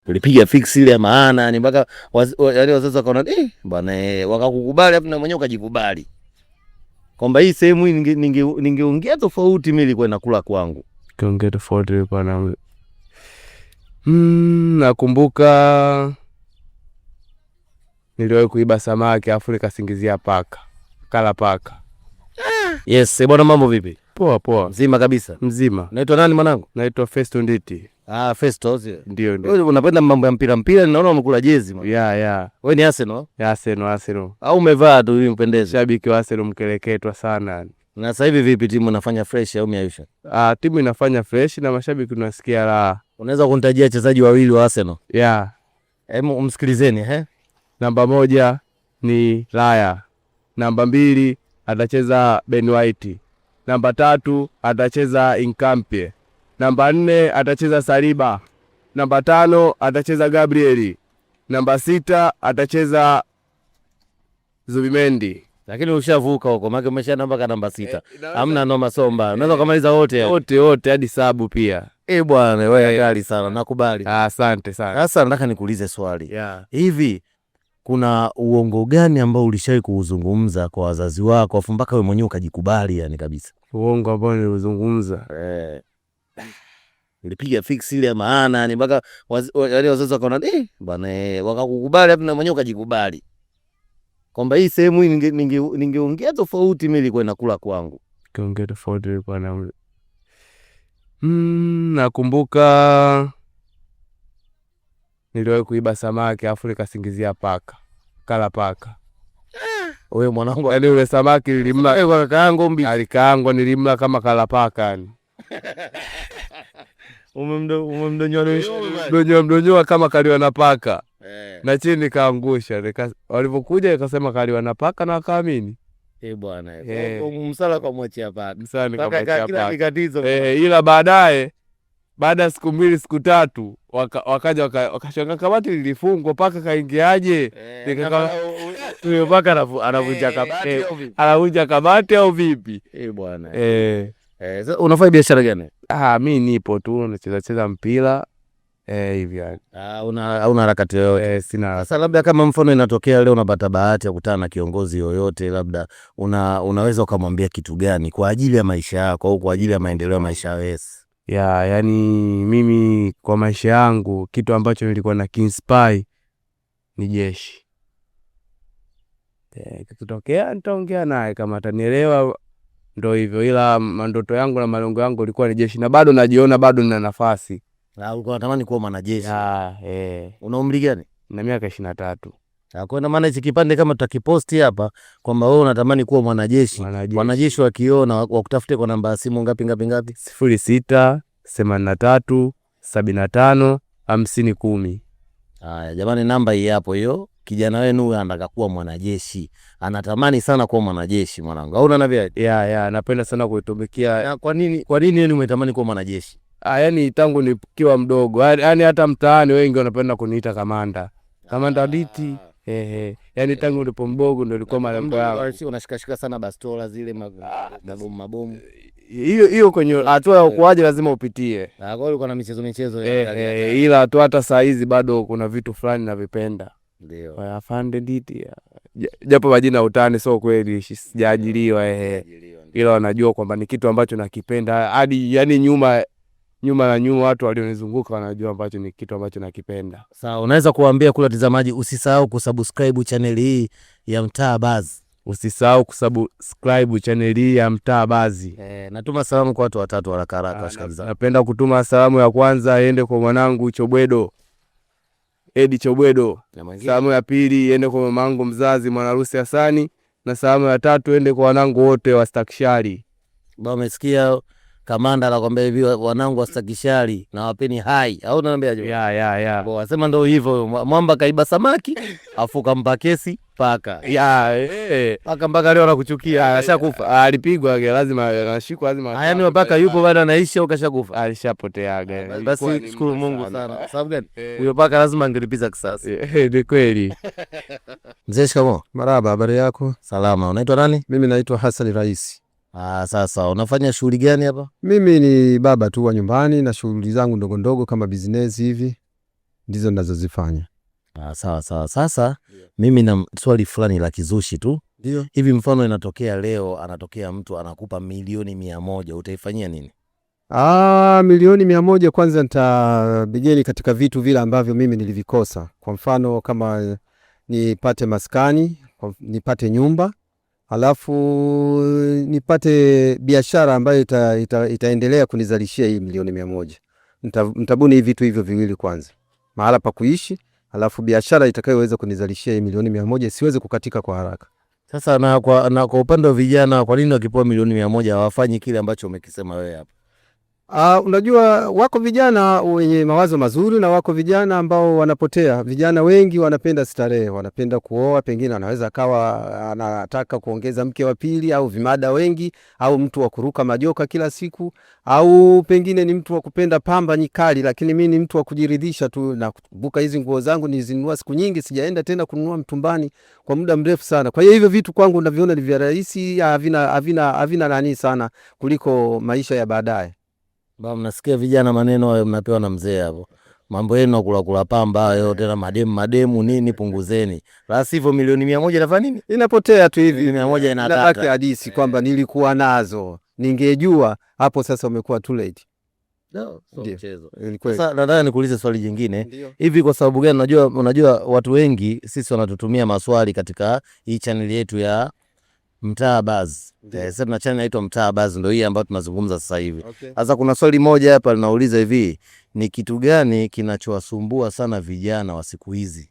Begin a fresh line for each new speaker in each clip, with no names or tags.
Ulipiga fix ile ya maana yani mpaka yaani wazazi wakaona bwana wakakukubali hapo na mwenyewe ukajikubali. Kwamba hii sehemu hii ningeongea tofauti mimi ilikuwa inakula kwangu.
Kiongea tofauti ilikuwa na nakumbuka niliwahi kuiba samaki afu nikasingizia paka. Kala paka.
Yes, bwana mambo vipi?
Poa poa.
Mzima kabisa.
Mzima.
Unaitwa nani mwanangu?
Naitwa Festo Nditi.
Ah, Festo sio?
Ndio, ndio.
Wewe unapenda mambo ya mpira mpira, ninaona umekula jezi mwana.
Yeah, yeah.
Wewe ni Arsenal?
Yeah, Arsenal, Arsenal.
Au umevaa tu ili mpendeze?
Shabiki wa Arsenal mkeleketwa sana.
Na sasa hivi vipi timu inafanya fresh au miaisha?
Ah, timu inafanya fresh na mashabiki tunasikia raha.
Unaweza kunitajia wachezaji wawili wa Arsenal?
Yeah.
Hebu umsikilizeni, he?
Namba 1 ni Raya. Namba 2 atacheza Ben White. Namba 3 atacheza Inkampie. Namba 4 atacheza Saliba. Namba 5 atacheza Gabrieli. Namba 6 atacheza Zubimendi.
Lakini ushavuka huko, maana umesha namba ka namba 6. Hamna noma somba. Unaweza kumaliza wote hao.
Wote wote hadi sabu pia.
Bwana, wewe kali sana, nakubali.
Asante sana.
Sasa nataka nikuulize swali.
Yeah.
Hivi kuna uongo gani ambao ulishawahi kuuzungumza kwa wazazi wako afu mpaka wewe mwenyewe ukajikubali yani kabisa?
Uongo ambao niliuzungumza.
Nilipiga fix ile ya maana yani mpaka yaani wazazi wakaona bwana wakakukubali hapo na mwenyewe ukajikubali. Kwamba hii sehemu hii ningeongea tofauti mimi ilikuwa inakula kwangu.
Ningeongea tofauti ilikuwa na nakumbuka niliwahi kuiba samaki afu nikasingizia paka. Kala paka.
Wewe mwanangu,
yaani ule samaki nilimla
kwa kaka yangu mbi.
Alikaangwa nilimla kama kala paka yani.
Umemdonyoa
Mdonyoa, mdonyoa kama kaliwa na paka. Na chini nikaangusha. Walipokuja nikasema kaliwa na paka na wakaamini.
Bwana. Kwa msala kwa mwachia paka.
Msala
Paka
nikamwachia
kila
paka.
nikatizo.
Ila baadaye, baada ya siku 2 siku 3, wakaja wakashangaa kamati lilifungwa paka kaingiaje?
Huyo paka anavunja kabati au vipi?
Anavunja kabati au vipi?
Bwana. Sasa unafanya biashara gani?
Mi nipo tu nacheza cheza mpira. Hivi yani.
Una harakati yoyote?
Sina harakati.
Sasa labda kama mfano inatokea leo unapata bahati ya kukutana na kiongozi yoyote, labda unaweza ukamwambia kitu gani kwa ajili ya maisha yako au kwa ajili ya maendeleo ya maisha yako?
Ya, yani mimi kwa maisha yangu kitu ambacho nilikuwa na kinspire ni jeshi. Kikitokea nitaongea naye kama atanielewa ndo hivyo, ila ndoto yangu na malengo yangu ilikuwa ni jeshi na bado najiona bado nina nafasi.
Na ulikuwa unatamani kuwa mwanajeshi?
Ya.
Una umri gani?
Na miaka 23.
Kwa ina maana hichi kipande kama tutakiposti hapa kwamba wewe unatamani kuwa mwanajeshi.
Mwanajeshi.
Wanajeshi wakiona wakutafute kwa namba ya simu ngapi ngapi ngapi?
Sifuri sita, themanini na tatu, sabini na tano, hamsini kumi.
Haya jamani, namba hii hapo hiyo. Kijana wenu huyu anataka kuwa mwanajeshi. Anatamani sana kuwa mwanajeshi mwanangu. Au unaona vipi?
Ya, ya, napenda sana kuitumikia.
Na kwa nini wewe umetamani kuwa mwanajeshi?
Yani tangu nikiwa mdogo. Yani hata mtaani wengi wanapenda kuniita kamanda. Kamanda Nditi. Yani tangu nilipo mdogo ndio ilikuwa malengo yangu.
Sio unashikashika sana bastola zile mabomu mabomu.
Hiyo, hiyo kwenye hatua ya ukuaji lazima upitie.
Kwa hiyo ulikuwa na michezo michezo ya ndani ya ndani.
Ila tu hata saa hizi bado kuna vitu fulani navipenda.
Ndio.
Kwa afande Nditi, ya. Japo majina utani sio kweli, sijaajiriwa.
Sijaajiriwa, ndio.
Ila wanajua kwamba ni kitu ambacho nakipenda. Hadi yani nyuma, nyuma na nyuma watu walionizunguka wanajua ambacho ni kitu ambacho nakipenda.
Sawa, unaweza kuwaambia kule watazamaji usisahau kusubscribe channel hii ya Mtaa Buzz.
Usisahau kusubscribe channel hii ya Mtaa Buzz.
Natuma salamu kwa watu watatu haraka haraka, washikaji zangu.
Napenda kutuma salamu ya kwanza iende kwa mwanangu Chobwedo. Edi Chobwedo.
Na mwingine?
Salamu ya pili iende kwa mamangu mzazi Mwanarusi Hasani, na salamu ya tatu iende kwa wanangu wote wa Stakishari.
Ba, umesikia kamanda anakuambia hivi, wanangu wa Stakishari na wapeni hai, au unaambiaje?
Ya, ya, ya.
Bo, wasema ndio hivyo, mwamba kaiba samaki afu kampa kesi paka.
Ya.
Paka mpaka leo anakuchukia, ashakufa.
Alipigwa, lazima anashikwa, lazima.
Yaani paka yupo bado anaishi au kashakufa?
Alishapoteaga.
Basi
Ilikuwa ni
shukuru
muda
Mungu
sana.
sana. Kwa sababu gani? Huyo paka lazima angelipiza kisasi.
Ni kweli.
Mzee, shikamoo.
Marhaba, habari yako?
Salama. Unaitwa nani?
Mimi naitwa Hassan Rais.
Sasa unafanya shughuli gani hapa?
Mimi ni baba tu wa nyumbani na shughuli zangu ndogo ndogo kama business hivi. Ndizo ninazozifanya.
Ah, sawa sawa. Sasa mimi na swali fulani la kizushi tu.
Ndio.
Hivi mfano inatokea leo, anatokea mtu anakupa milioni 100, utaifanyia nini?
Ah, milioni 100 kwanza nitabigeni katika vitu vile ambavyo mimi nilivikosa. Kwa mfano kama nipate maskani, nipate nyumba, alafu nipate biashara ambayo itaendelea kunizalishia hii milioni 100. Nitabuni hivi vitu hivyo viwili kwanza, mahala pa kuishi, alafu biashara itakayoweza kunizalishia hii milioni 100 siweze kukatika kwa haraka.
Sasa na kwa upande wa vijana, kwa nini wakipewa milioni 100 hawafanyi kile ambacho umekisema wewe hapa?
Unajua wako vijana wenye mawazo mazuri na wako vijana ambao wanapotea. Vijana wengi wanapenda starehe, wanapenda kuoa, pengine anaweza akawa anataka kuongeza mke wa pili au vimada wengi au mtu wa kuruka majoka kila siku au pengine ni mtu wa kupenda pamba nyikali, lakini mimi ni mtu wa kujiridhisha tu na kukumbuka hizi nguo zangu nilizinunua siku nyingi, sijaenda tena kununua mtumbani kwa muda mrefu sana. Kwa hiyo hivyo vitu kwangu naviona ni vya rahisi, havina nani sana kuliko maisha ya baadaye.
Ba, mnasikia vijana maneno hayo mnapewa na mzee hapo. Mambo yenu kula kula pamba hayo tena mademu mademu nini, punguzeni. La sivyo milioni 100 inafanya nini?
Inapotea tu hivi.
100
Inabaki
inataka.
hadithi kwamba nilikuwa nazo, ningejua hapo. Sasa umekuwa too late.
No, sio
Ndio.
mchezo.
Ni kweli.
Sasa nataka nikuulize swali jingine.
Ndio.
Hivi kwa sababu gani unajua watu wengi sisi wanatutumia maswali katika hii channel yetu ya Mtaa Buzz. Sasa tuna channel inaitwa Mtaa Buzz, ndio hii ambayo tunazungumza sasa hivi.
Okay.
Sasa kuna swali moja hapa linauliza hivi, ni kitu gani kinachowasumbua sana vijana wa siku hizi?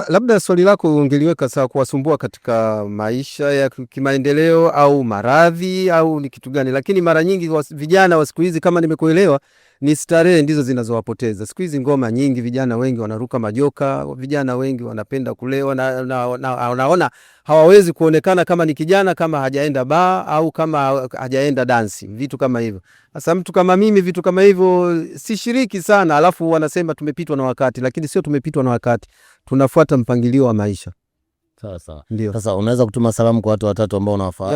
Labda swali lako ungeliweka sawa, kuwasumbua katika maisha ya kimaendeleo au maradhi au ni kitu gani, lakini mara nyingi vijana wa siku hizi kama nimekuelewa, ni starehe ndizo zinazowapoteza. Siku hizi ngoma nyingi, vijana wengi wanaruka majoka, vijana wengi wanapenda kulewa na wanaona hawawezi kuonekana kama ni kijana kama hajaenda baa au kama hajaenda dansi, vitu kama hivyo. Sasa mtu kama mimi vitu kama hivyo sishiriki sana, alafu wanasema tumepitwa na wakati, lakini sio tumepitwa na wakati, tunafuata mpangilio wa maisha.
Sawa sawa.
Ndio.
Sasa unaweza kutuma salamu kwa watu watatu ambao unawafahamu?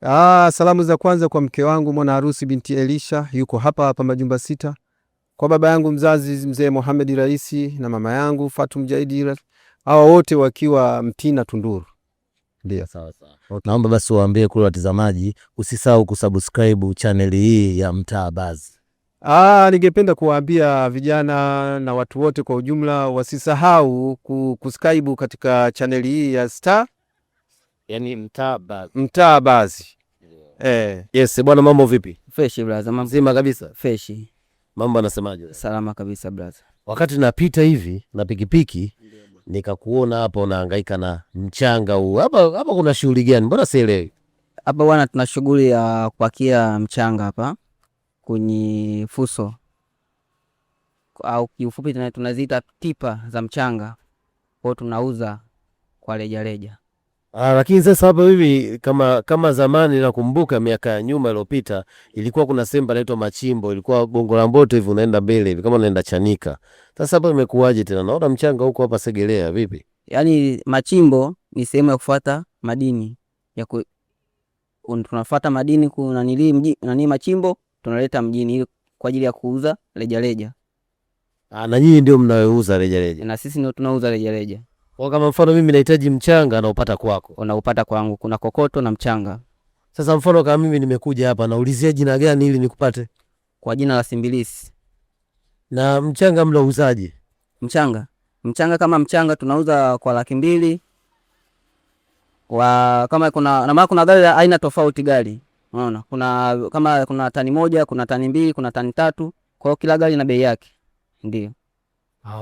Yeah. Salamu za kwanza kwa mke wangu mwana harusi binti Elisha, yuko hapa hapa Majumba 6. Kwa baba yangu mzazi mzee Mohamed Raisi na mama yangu Fatum Jaidi, hawa wote wakiwa Mtina Tunduru. Ndio.
Sawa sawa.
Okay.
Naomba basi uwaambie kule watazamaji usisahau kusubscribe channel hii ya Mtaa Buzz.
Ningependa kuwaambia vijana na watu wote kwa ujumla wasisahau kusubscribe katika channel hii ya Star,
yani Mtaa Buzz.
Mtaa Buzz.
Yes, bwana mambo vipi?
Fresh brother, mambo
Mzima kabisa.
fresh.
Mambo anasemaje?
Salama kabisa brother.
Wakati napita hivi na pikipiki nikakuona hapa unahangaika na mchanga huu. Hapa kuna shughuli gani? Mbona sielewi?
Hapa bwana tuna shughuli ya kupakia mchanga hapa kwenye fuso au kiufupi tunaziita tipa za mchanga. Kwa hiyo tunauza kwa rejareja.
Lakini sasa hapa mimi kama zamani nakumbuka miaka ya nyuma iliyopita ilikuwa kuna sehemu panaitwa Machimbo, ilikuwa Gongo la Mboto hivi unaenda mbele hivi kama unaenda Chanika. Sasa hapa imekuwaje tena? Naona mchanga huko hapa Segerea vipi?
Yaani Machimbo ni sehemu ya kufuata madini ya tunafuata madini kuna nili mji, nani Machimbo tunaleta mjini ili kwa ajili ya kuuza rejareja.
Na nyinyi ndio mnayouza rejareja?
Na sisi ndio tunauza rejareja.
Kwa kama mfano mimi nahitaji mchanga na upata kwako?
Unaupata kwangu, kuna kokoto na mchanga.
Sasa mfano kama mimi nimekuja hapa naulizia jina gani ili nikupate?
Kwa jina la Simbilisi.
Na mchanga mnauzaje?
Mchanga? Mchanga kama mchanga tunauza kwa 200,000. Kwa kama kuna, na maana kuna gari aina tofauti gari. Unaona? Kuna kama kuna tani 1, kuna tani 2, kuna tani 3. Kwa hiyo kila gari na bei yake. Ndio.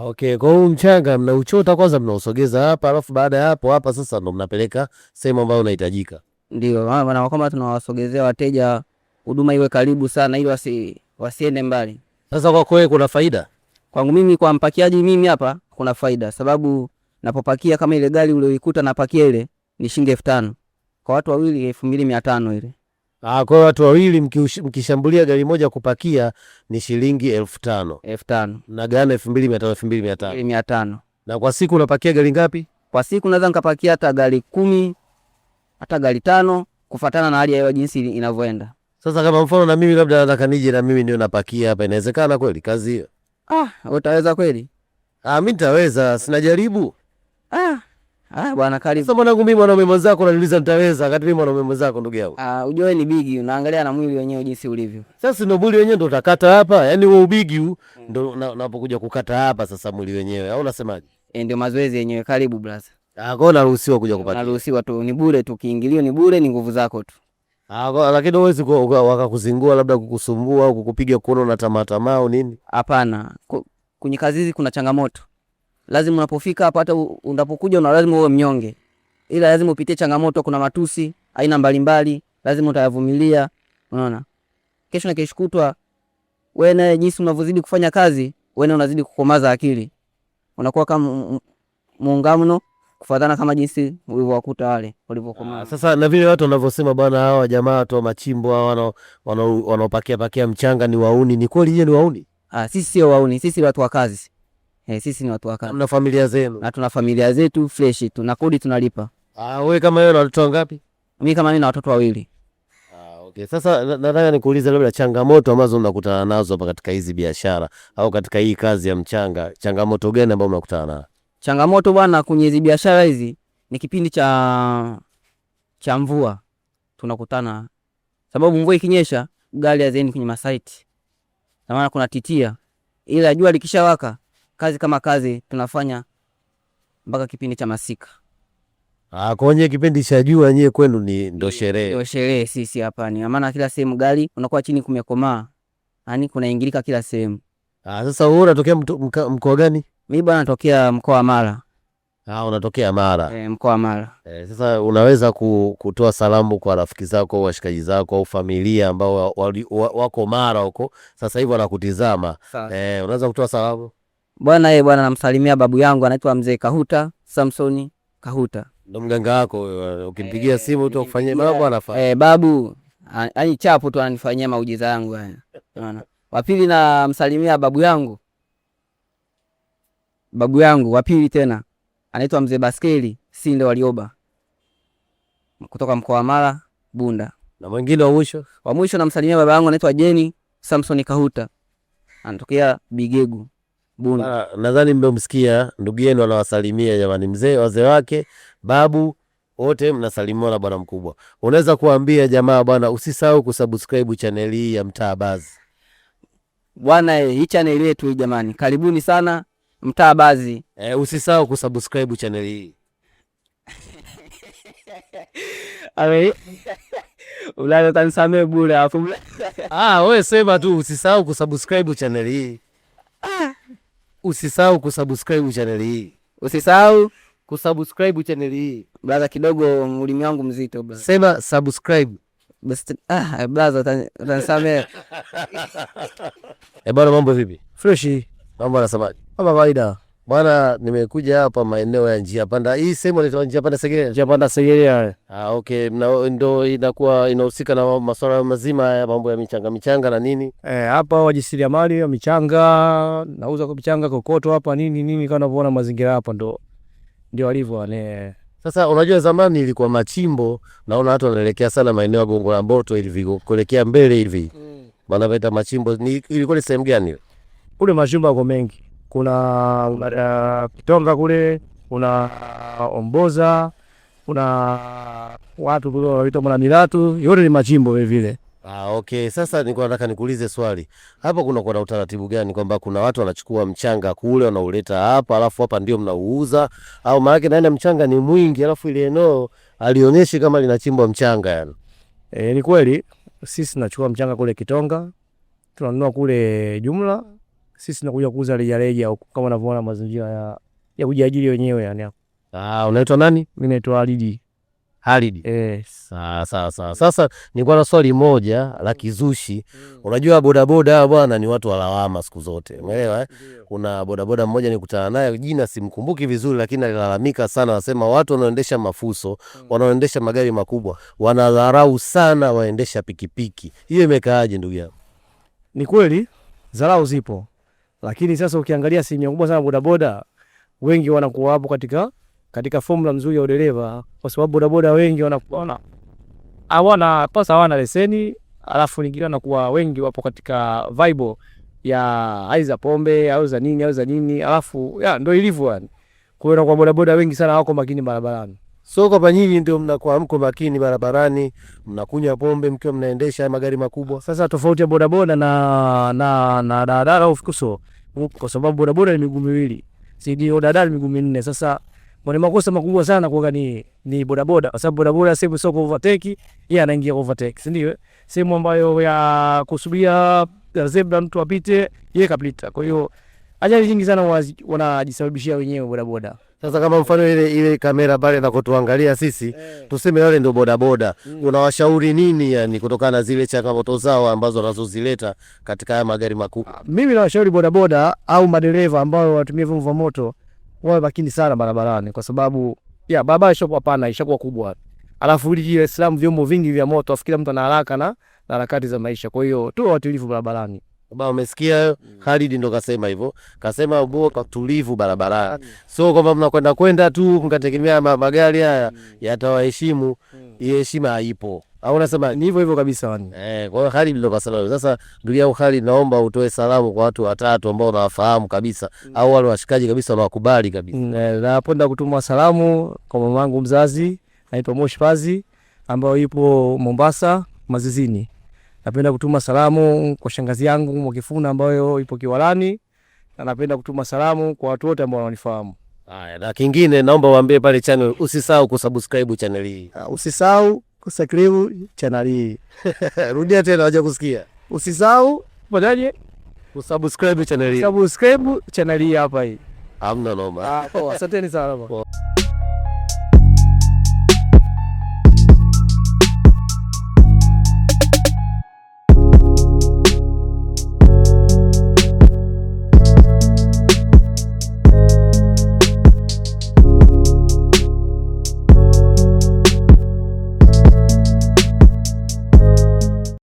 Okay. Kwa hiyo mchanga mnauchota kwanza, mnausogeza hapa, alafu baada ya hapo hapa sasa ndo mnapeleka sehemu ambayo unahitajika.
Ndio, maana kwamba tunawasogezea wateja huduma iwe karibu sana ili wasiende mbali.
Sasa kwa kweli kuna faida?
Kwangu mimi kwa mpakiaji mimi hapa kuna faida sababu napopakia kama ile gari ulioikuta napakia ile ni shilingi 5000. Kwa watu wawili 2500 ile.
Kwa hiyo watu wawili mkishambulia gari moja kupakia ni shilingi 5000.
5000.
Na gari 2500, 2500.
2500.
Na kwa siku unapakia gari ngapi?
Kwa siku naweza nikapakia hata gari 10, hata gari 5 kufuatana na hali ya hewa jinsi inavyoenda.
Sasa kama mfano na mimi labda nataka nije na mimi ndio napakia hapa, inawezekana kweli kazi hiyo?
Ah, utaweza kweli?
Ah, mimi nitaweza, sinajaribu.
Ah, ah bwana karibu.
Sasa mwanangu, mimi mwanaume mwenzako unaniuliza nitaweza, wakati mimi mwanaume mwenzako ndugu yangu.
Ah, ujue ni bigi, unaangalia na mwili wenyewe jinsi ulivyo.
Sasa ndio mwili wenyewe ndio utakata hapa, yaani huo ubigi huu ndio unapokuja kukata hapa sasa mwili wenyewe, au unasemaje?
E, ndio mazoezi yenyewe. Karibu brother.
Ah, kwa naruhusiwa kuja kupata.
Naruhusiwa tu, ni bure tu, kiingilio ni bure, ni nguvu zako tu.
Ah, lakini huwezi wakakuzingua labda kukusumbua au kukupiga kuona na tamaa tamaa au nini?
Hapana, kwenye kazi hizi kuna changamoto. Lazima unapofika hapa, hata unapokuja una lazima uwe mnyonge, ila lazima upitie changamoto. Kuna matusi aina mbalimbali, lazima utayavumilia. Unaona, kesho na kesho kutwa wewe naye, jinsi unavyozidi kufanya kazi, wewe naye unazidi kukomaza akili, unakuwa kama muungamno kufuatana kama jinsi ulivyowakuta wale walivyokomaa.
Sasa na vile watu wanavyosema bwana, hawa jamaa watu wa machimbo hawa wanaopakia pakia mchanga ni wauni, ni kweli yeye ni wauni?
Ah, sisi sio wauni, sisi watu wa kazi. Sisi ni watu wa kazi.
Mna familia zenu?
Na tuna familia zetu fresh tu, na kodi tunalipa.
Ah, wewe kama wewe una watoto wangapi?
Mimi kama mimi na watoto wawili.
Ah, okay. Sasa nataka nikuulize labda changamoto ambazo mnakutana nazo hapa katika hizi biashara au katika hii kazi ya mchanga, changamoto gani ambazo mnakutana nazo?
Changamoto bwana kwenye hizi biashara hizi ni kipindi cha mvua tunakutana, sababu mvua ikinyesha gari haziendi kwenye masaiti, na maana kuna titia, ila jua likishawaka kazi kama kazi tunafanya mpaka kipindi cha masika.
Ah, kwa hiyo kipindi cha jua nyewe kwenu ni ndo sherehe.
Ndio sherehe sisi hapa ni maana kila sehemu gari unakuwa chini kumekomaa, yani kunaingilika kila sehemu.
Ah, sasa wewe unatokea mkoa gani?
Mimi bwana natokea mkoa wa Mara.
Ah, unatokea Mara.
Mkoa wa Mara.
Sasa unaweza kutoa salamu kwa rafiki zako au washikaji zako au familia ambao wako Mara huko sasa hivi wanakutizama. Unaweza kutoa salamu?
Bwana bwana namsalimia babu yangu anaitwa Mzee Kahuta, Samsoni Kahuta.
Ndo mganga wako huyo, ukimpigia simu tu akufanyie mambo anafanya.
Babu, yaani chapo tu ananifanyia maujiza yangu haya. Unaona? Wa pili namsalimia babu yangu. Babu yangu wa pili tena anaitwa Mzee Baskeli Sinde Walioba kutoka mkoa wa Mara Bunda.
Na mwingine wa mwisho?
Wa mwisho namsalimia baba yangu anaitwa Jeni Samson Kahuta, anatokea Bigegu Bunda.
Nadhani mmemsikia ndugu yenu anawasalimia jamani, mzee, wazee wake, babu wote mnasalimiwa na bwana mkubwa. Unaweza kuambia jamaa bwana, usisahau kusubscribe channel hii ya Mtaa Buzz.
Bwana, hii channel yetu jamani, karibuni sana Mtaa Buzz.
Usisahau kusubscribe channel hii.
Ame ulale utanisamee bure hapo.
Ah, wewe sema tu usisahau kusubscribe channel hii. Usisahau kusubscribe channel hii.
Usisahau
kusubscribe channel hii.
Brother, kidogo ulimi wangu mzito brother.
Sema subscribe.
Bas, brother utanisamee.
Bwana mambo vipi?
Fresh.
Mambo anasemaje?
Kama kawaida.
Bwana, nimekuja hapa maeneo ya njia panda. Hii sehemu inaitwa njia panda Segerea.
Njia panda Segerea.
Ah, okay. Ndo inakuwa inahusika na masuala mazima ya mambo ya michanga michanga na nini?
Hapa wajasiriamali wa michanga, nauza kwa michanga kokoto hapa nini nini, kama unavyoona mazingira hapa ndo ndio alivyo.
Sasa unajua zamani ilikuwa machimbo, naona watu wanaelekea sana maeneo ya Gongo la Mboto hivi kuelekea mbele hivi. Maana vaita machimbo ni ilikuwa ni sehemu gani ile?
Kule machimbo yako mengi. Kuna Kitonga kule, kuna Omboza, kuna watu kule wanaitwa Mwanamilatu, yote ni machimbo vile vile.
Ah, okay. Sasa nilikuwa nataka nikuulize swali. Hapo kuna utaratibu gani kwamba kuna watu wanachukua mchanga kule wanauleta hapa alafu hapa ndio mnauuza, au maana naenda mchanga ni mwingi alafu ile eneo alionyeshi kama linachimbwa mchanga yani?
Ni kweli sisi tunachukua mchanga kule Kitonga, tunanunua kule jumla, sisi tunakuja kuuza rejareja huko kama unavyoona mazingira ya kujiajiri wenyewe yani hapo.
Ah, unaitwa nani?
Mimi naitwa Halidi.
Halidi. Sawa sawa sawa. Sasa nilikuwa na swali moja la kizushi. Unajua bodaboda bwana ni watu wa lawama siku zote. Umeelewa eh? Kuna bodaboda mmoja nilikutana naye, jina simkumbuki vizuri, lakini alilalamika sana, anasema watu wanaoendesha mafuso, wanaoendesha magari makubwa wanadharau sana waendesha pikipiki. Hiyo imekaaje ndugu yangu?
Ni kweli dharau zipo. Lakini sasa ukiangalia asilimia kubwa sana bodaboda wengi wanakuwa hapo katika formula nzuri ya udereva, kwa sababu bodaboda wengi wanakuwa hawana pasa, hawana leseni, alafu nyingine wanakuwa wengi wapo katika vibe ya aidha pombe au za nini au za nini, alafu ya ndio ilivyo yani. Kwa hiyo kwa bodaboda wengi sana wako makini barabarani.
So kwamba nyinyi ndio mnakuwa mko makini barabarani, mnakunywa pombe mkiwa mnaendesha magari makubwa.
Sasa tofauti ya bodaboda na daladala au fuso, kwa sababu bodaboda ni miguu miwili, si ndio? Daladala ni miguu minne. Sasa mwenye makosa makubwa sana kwa ni bodaboda, kwa sababu bodaboda sehemu sio overtake, yeye anaingia overtake, si ndio? Sehemu ambayo ya kusubiria zebra mtu apite, yeye kapita. Kwa hiyo ajali nyingi sana wanajisababishia wenyewe bodaboda.
Sasa kama mfano ile kamera pale na kutuangalia sisi, tuseme wale ndio bodaboda, unawashauri nini yani kutokana na zile changamoto zao ambazo wanazozileta katika haya magari makubwa?
Mimi nawashauri bodaboda au madereva ambao wanatumia vyombo vya moto wawe makini sana barabarani, kwa sababu ya barabara ishakuwa pana, ishakuwa kubwa, alafu hili Dar es Salaam vyombo vingi vya moto, afu kila mtu ana haraka na harakati za maisha. Kwa hiyo tuwe watulivu barabarani.
Baba, umesikia hayo? Khalid ndo kasema hivyo, kasema ubo tulivu barabarani, so kwamba mnakwenda kwenda tu mkategemea magari haya yatawaheshimu, hiyo heshima haipo. Au unasema
Ni hivyo hivyo kabisa yani.
Kwa hiyo Khalid ndo kasema hivyo. Sasa ndugu yangu Khalid, naomba utoe salamu kwa watu watatu ambao unawafahamu kabisa au wale washikaji kabisa unawakubali kabisa.
Napenda kutuma salamu kwa mamangu mzazi anaitwa Moshi Pazi ambayo yupo Mombasa Mazizini. Napenda kutuma salamu kwa shangazi yangu Mwakifuna ambayo ipo Kiwalani, na napenda kutuma salamu kwa watu wote ambao wananifahamu.
Haya, na kingine naomba uambie pale channel usisahau kusubscribe channel hii.
Usisahau kusubscribe channel hii.
Rudia tena waje kusikia.
Usisahau fanyaje?
Kusubscribe channel hii.
Subscribe channel hii hapa hii.
Hamna noma.
Poa, asanteni sana baba.